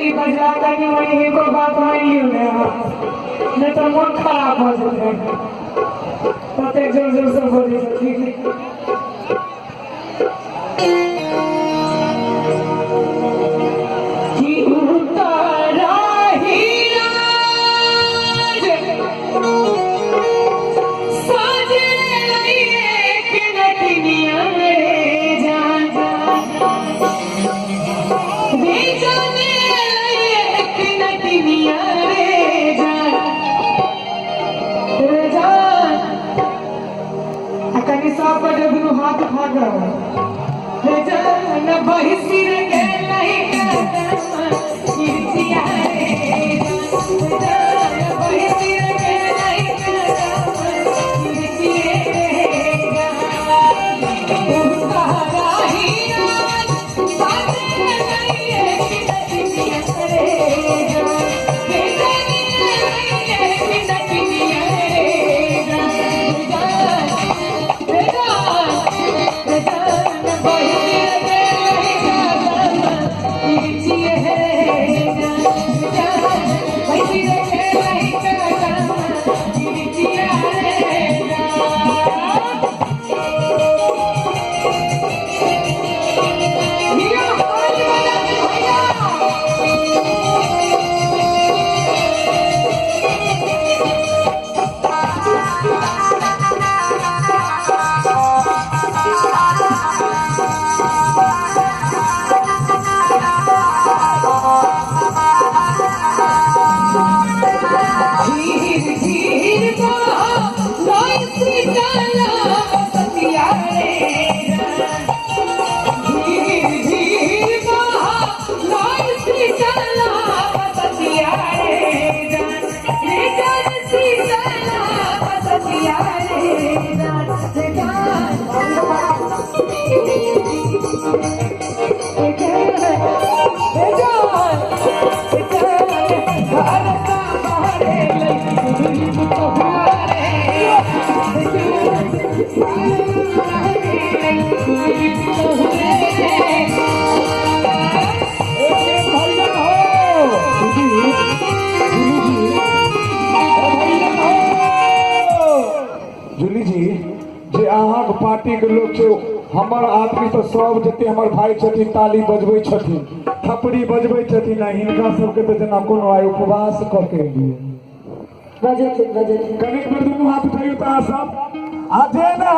ई बजला कनी मनी एको बात मान लियौ ने, नहीं तो मन खराब हो जेतै। ततेक जोर जोर से बजै छथिन। कि उतारा ही राज साजे एक नटनिया रे जान रे जाने एक नटनिया रे जान रे जान। आ कनी सब बजे दुनू हाथ उठा कऽ रे जान बहिसी रे गेलै किरचिया रे जान बहिसी रे गेलै किरचिए रे जान। उतारा ही राज साजे एक नटनिया रे जान रे जाने एक नटनिया रे जान रे जान रे जान बहिसी रे गेलै किरचिए रे जान जान बहिसी रे गेलै किरचिया रे जान। भैया ताली बजा के भैया। धीर धीर बहा सीताला सतिया रे धीर धीर बहा सीताला सतिया रे जान रे जान सीताला सतिया रे जान रे जान रे जान रे जान भारत बाहरे लई सुधरी पुतहुआ रे भैया हो दीदी, जूली जी, ओ भैया हो जूली जी, जे अहाँके पार्टी के लोग छै, हमर आदमी तऽ सब जते हमर भाई छथिन ताली बजबै छथिन, थपड़ी बजबै छथिन, आ हिनका सबके तऽ जेना कोनो आइ उपवास कऽ के एलियै। बजथिन बजथिन। कनिक बेर दुनू हाथ उठैयौ तऽ अहाँ सब आ जे ने